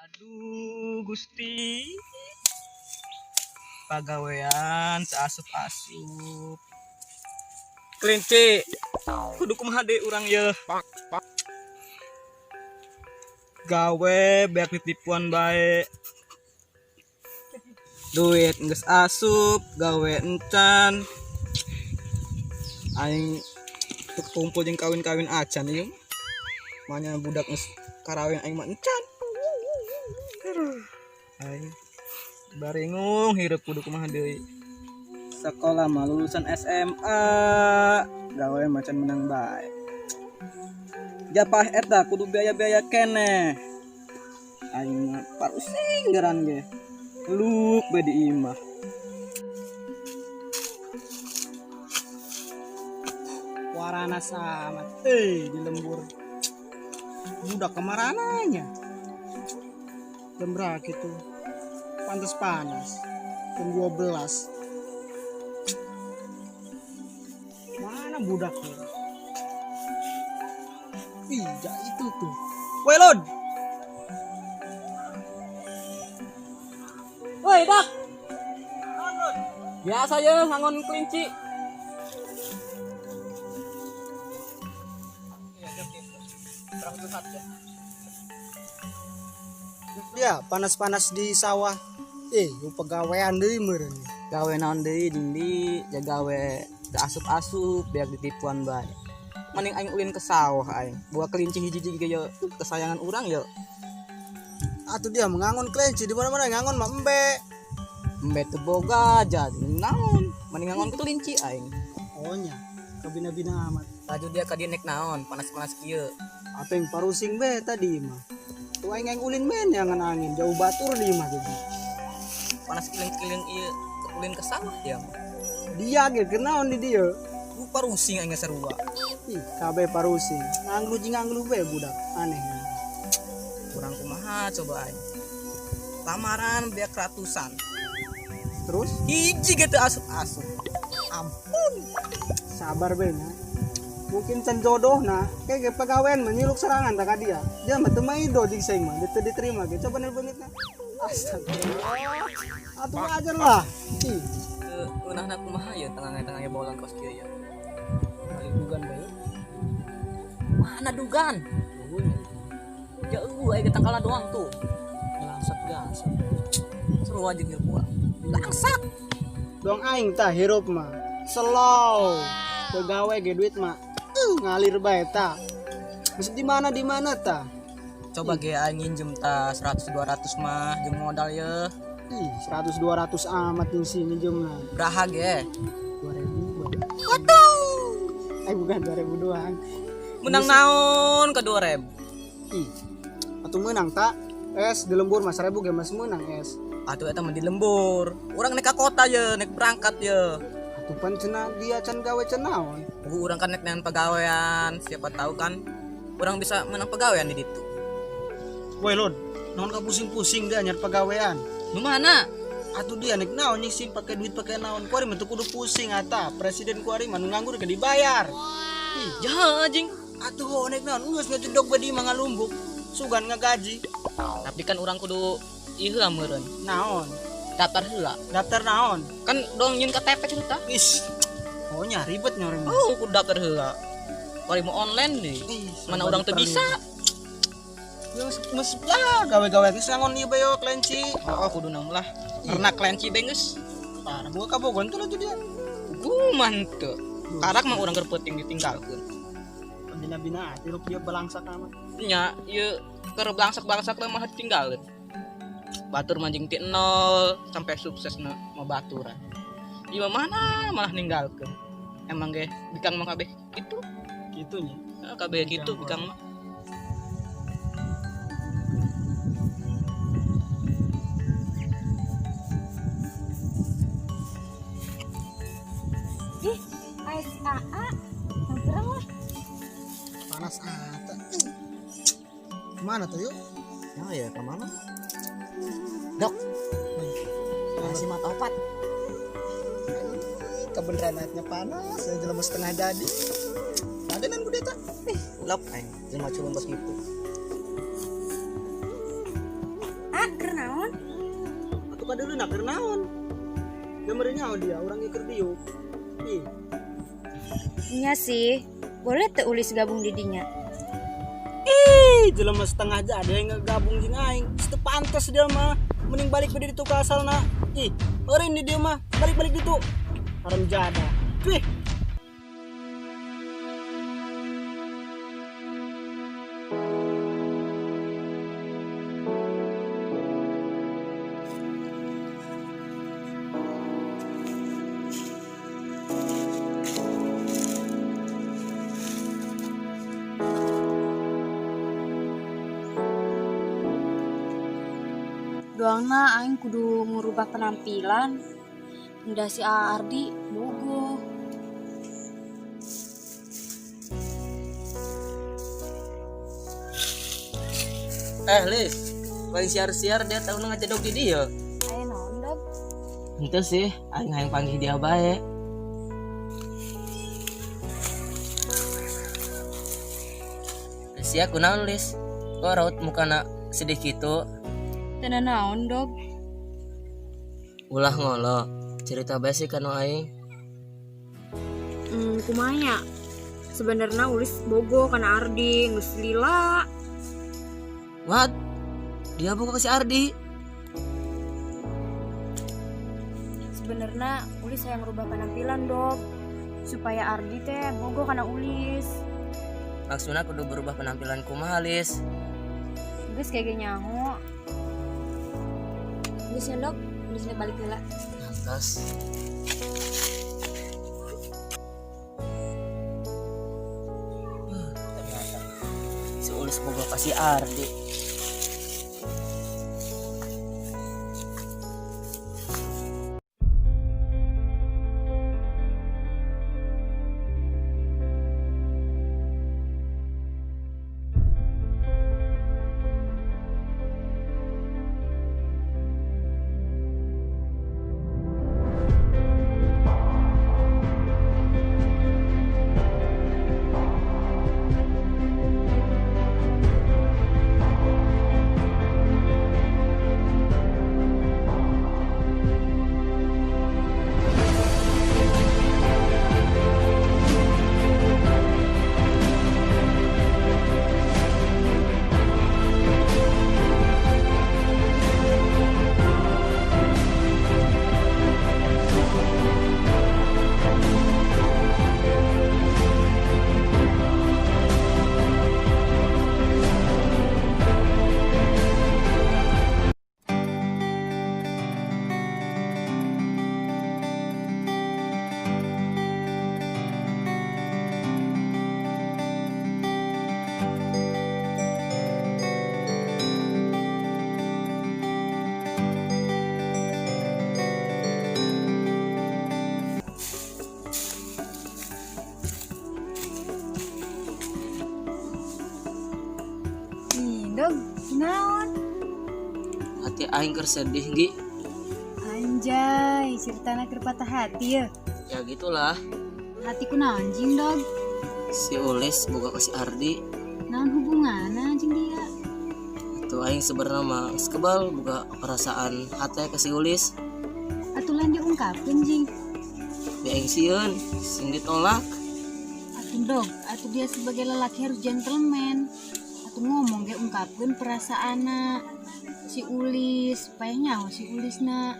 Aduh, Gusti. Pagawean asup-asup. Kelinci. Kudu kumaha deui urang ye. Gawe beak ditipuan bae. Duit geus asup, gawe encan. Aing tuk kumpul jeung kawin-kawin acan ieu. Manya budak geus karawin aing mah encan. Aduh, aing baringung hirup kudu kumaha deui. Sekolah mah lulusan SMA, gawe macan menang bae. Japah eta kudu biaya-biaya keneh. Aing mah parusing geran ge. Luk bae di imah. Warana sama di lembur. Budak kemarananya. Jam berapa itu? Pantes panas. Jam 12. Mana budaknya? Ih, ya itu tuh. Woi, Lon. Woi, Dak. Biasa ya ngangon kelinci. Ya, panas-panas di sawah. Lu pegawean deui meureun. Gawe naon deui jeung di jagawe teu asup-asup biar ditipuan bae. Mending aing ulin ke sawah aing. Buah kelinci hiji-hiji ge ye kesayangan urang ye. Atuh dia mengangon kelinci di mana-mana ngangon mah embe. Embe teu boga jadi naon. Mending ngangon kelinci aing. Oh nya, kabina-bina amat. Laju dia ka dieu nek naon panas-panas kieu. Apa yang parusing be tadi mah. Tuh aing aing ulin men yang angin jauh batur di mah gitu. Panas kiling-kiling ieu ulin ke sawah dia mah. Dia ge kenaon di dieu. Ku parusing aing sarua. Ih, kabeh parusing. Nganglu jeung nganglu be budak. Aneh. Kurang kumaha coba aing. Lamaran beak ratusan. Terus hiji ge teu asup-asup. Ampun. Sabar be nya. Mungkin can jodohna, kayak ge pagawean mah nyiluk serangan tak ka dia. Dia mah teu maido jeung saing mah, teu diterima ge. Coba nelponitna. Astagfirullah. Atuh ajar lah. Ih, Eunahna kumaha ya tengah-tengah bolang kos kieu ya. Balik dugan bae. Mana dugan? Ya eueuh aya tangkalna doang tuh. Langsak gas. Seru aja hirup urang. Langsak. Dong aing tah hirup mah. Slow. Pegawai ge duit mah ngalir bae ta. Maksud di mana di mana ta? Coba ge aing nginjem ta 100 200 mah jeung modal ye. Ih, 100 200 amat jeung si nginjemna. Beraha ge? 2000. Waduh. Bukan 2000 doang. Menang naon ke 2000? Ih. Atuh menang ta? Es di lembur mah 1000 ge masih menang es. Atuh eta mah di lembur. Urang nek ka kota ye, nek berangkat ye. Atuh pan cenah dia can gawe can naon. Ku urang kan nek neangan pagawean, siapa tahu kan urang bisa menang pagawean di ditu. Woi Lon, naon ka pusing-pusing dia nyari pagawean. Nu mana? Atuh dia nek naon nying sim pake duit pake naon. Kuari mah teu kudu pusing ata. Presiden kuari mah nu nganggur ge dibayar. Ih, jaha anjing. Atuh ho nek naon geus ngejedog bae di mah ngalumbuk. Sugan ngagaji. Tapi kan urang kudu ieu heula meureun. Naon? Daftar heula. Daftar naon? Kan dong nyeun KTP kitu tah. Is. Oh nya ribet nya urang mah. Oh, kudu daftar heula. Kuari mau online deh. Ih, mana urang teu bisa. Geus geus ya gawe-gawe geus ngangon ieu bae yo kelenci. Oh, kudu nang lah. Karena kelenci bae geus. Parah buka kabogohan tuh tuh dia. Guman teu. Karak mah urang keur peuting ditinggalkeun. Bina-bina hirup dia belangsak amat. Nya ieu keur belangsak-belangsak mah ditinggalkeun. Batur manjing ti nol sampai sukses na mau baturan. Ieu mana malah ninggalkeun. Emang ge bikang mah kabeh kitu. Kitunya. Heeh, kabeh kitu bikang mah. Ih, ASAA. Samperan lah. Panas ata. Kemana tuh yuk? Ya, ya kemana? Dok. Masih mata opat. Kebenaran naiknya panas, saya jelema setengah jadi. Adenan gede tak? Ih, ulap aing jelema culun kos kitu. Kadeuleuh keur naon? Da meureun nyaho dia urang ge keur diuk. Ih, Nya sih, boleh teu Ulis gabung di dinya. ih, jelema setengah aja ada yang ngegabung jeung aing. Teu pantes dia mah. Mending balik ke ditu ka asalna. Ih, eureun di dieu mah, balik-balik ditu. Haram jada. Ih. Doangna aing kudu ngurubah penampilan. Udah si Ardi bogoh. Eh, Lis, paling siar-siar dia tahu ngajedog di dia. Aya naon, Dog? Itu sih, aing hayang panggil dia bae. Lis ya kunaon Lis? Kok raut mukana sedih gitu? Teu naon, Dog. Ulah ngolo. Cerita bae sih kanu aing. Kumanya. Sebenarnya Ulis bogoh kana Ardi, geus lila. What? Dia buka ke si Ardi. Sebenarnya Ulis hayang rubah penampilan, Dog. Supaya Ardi teh bogoh kana Ulis. Maksudnya kudu berubah penampilan kumaha, Lis? Geus kayak nyaho. Geus ya, Dog. Ulis balik heula. Atas. Ternyata si Ulis bogoh ka si Ardi. Ih, Dog, naon? Hati aing keur sedih, Gi. Anjay, ceritana keur patah hati ya. Ya gitulah. Hatiku naon anjing, Dog? Si Ulis boga ka si Ardi. Naon hubunganna anjing dia? Itu aing sebenarnya mah geus kebal boga perasaan hati ke si Ulis. Atuh lain diungkapkeun jing. Di aing sieun, sing ditolak. Atuh Dog, atuh dia sebagai lelaki harus gentleman. Atuh ngomong ge ungkapkeun perasaanna si Ulis, supaya nyaho si Ulisna.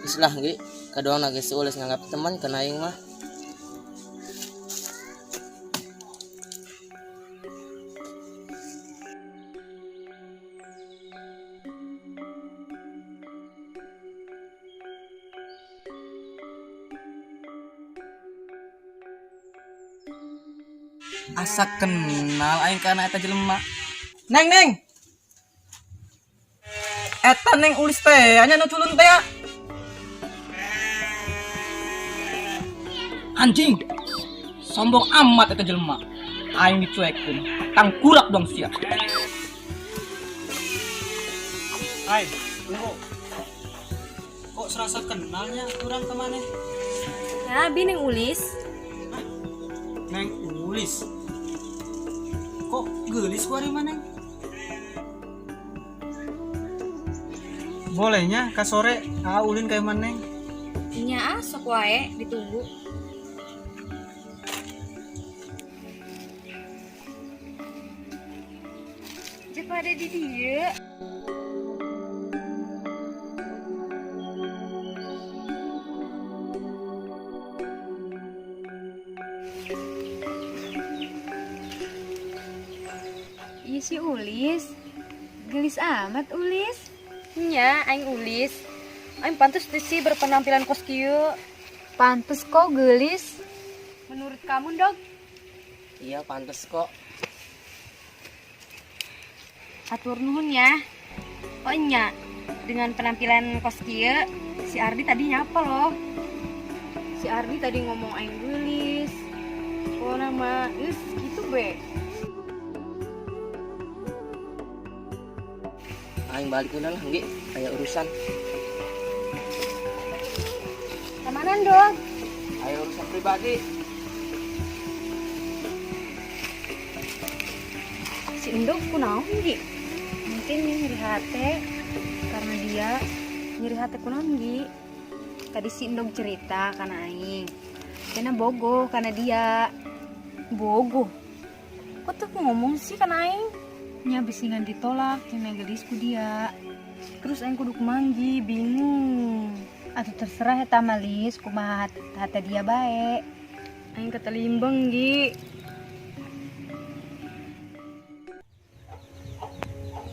Geus lah, Gi. Kadoang ge si Ulis nganggap teman kana aing mah. Asa kenal aing kana eta jelema. Neng, neng. Eta neng Ulis teh, nya nu culun teh ya. Anjing. Sombong amat eta jelema. Aing dicuekeun. Tangkurak dong sia. Hai, tunggu. Kok serasa kenalnya kurang kemana? Ya, abi neng Ulis. Neng Ulis. Kok gelis ku ari mah, Neng? Bolehnya ka sore ah ulin ka imah Neng. Nya ah, sok wae ditunggu. Cepat ada di dieu. Iya si Ulis. Gelis amat Ulis. Nya, aing Ulis. Aing pantes teu sih berpenampilan kos kieu. Pantes kok gelis. Menurut kamu, Dog? Iya pantes kok. Atur nuhun ya. Oh nya, dengan penampilan kos kieu, si Ardi tadi nyapa loh. Si Ardi tadi ngomong aing geulis. Pokona mah geus kitu be. Aing balik udah lah, Nggi. Kayak urusan. Kemana, Dog? Ayo urusan pribadi. Si Endog kunaon, Gi? Mungkin nyeri hati karena dia Nyeri hati kunaon, Gi? Tadi si Endog cerita karena aing. Karena bogoh karena dia. Bogoh. Kok tuh ngomong sih kan aing? Nya bisi ngan ditolak cenah gelis ku dia. Terus aing kudu kumaha, Gi? Bingung. Atau terserah eta mah Lis, kumaha hate dia bae. Aing ketelimbeng, Gi.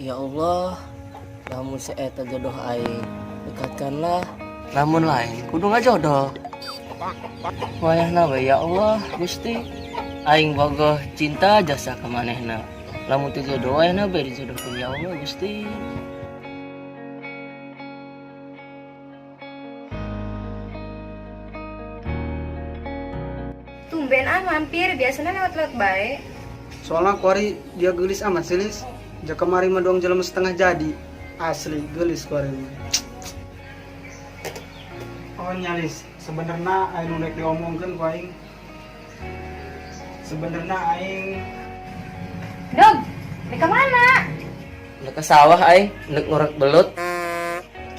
Ya Allah, lamun si eta jodoh aing, dekatkanlah. Lamun lain, kudu ngajodoh. Wayahna we ya Allah, Gusti. Aing bogoh cinta jasa ka manehna. Lamun teu jodoh wayahna we dijodohkeun ya Allah, Gusti. Tumben ah mampir, biasanya lewat-lewat bae. Soalnya kuari dia gelis amat sih Lis. Ja kemari mah doang jelema setengah jadi. Asli gelis kuari mah. Oh nyalis, sebenarnya aing nu rek diomongkeun ku aing. Sebenarnya aing Dog, rek ka mana? Nek ke sawah aing, nek ngorek belut.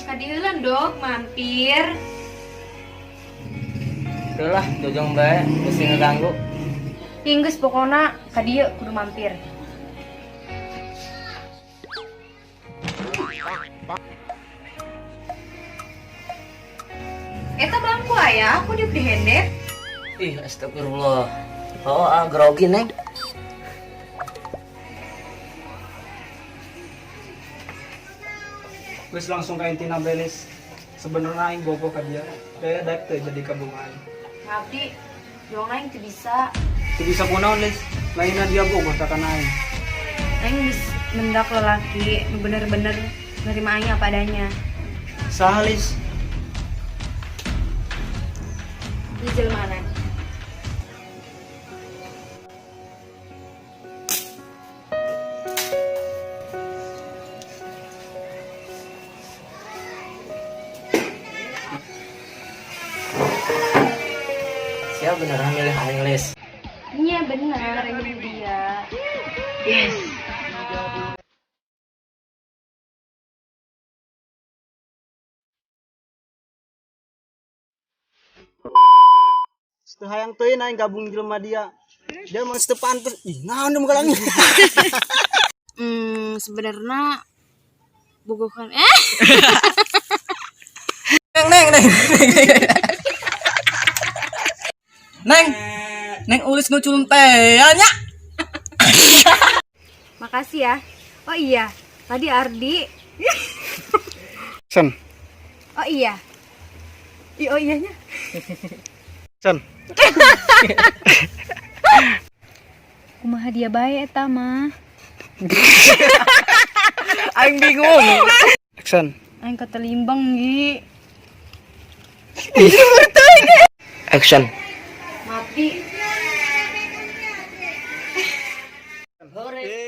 Kadieulan, Dog, mampir. Udah lah, jojong bae, mesti ngeganggu. Inggeus pokona ka dieu kudu mampir. Eta bangku aya, aku diuk dihendep. Ih, astagfirullah. Oh, ah, grogi, Neng. Geus langsung ka intina belis. Sebenarnya aing bogoh ka dia. Daya daek teu jadi kabungan. Ngabdi, doang aing teu bisa. Teu bisa kunaon Lis. Lainna dia bogoh ta kana aing. Aing geus mendak lelaki nu bener-bener nerima aing apa adanya. Saha Lis? Di jelemanan. Siapa beneran milih aing, Lis? Iya bener, ini dia. Yes. Teu hayang teuing aing gabung jelema dia. Dia mah teu pantes. Ih, naon dia muka langit. Sebenarnya bogohan Neng neng neng. Neng. Neng Ulis nguculun teh nya. Makasih ya. Oh iya, tadi Ardi. Sen. Oh iya. Ih, oh iyanya. Sen. Kumaha dia bae eta mah. Aing bingung. Action. Aing ketelimbang, Gi. Action. Mati. Hore.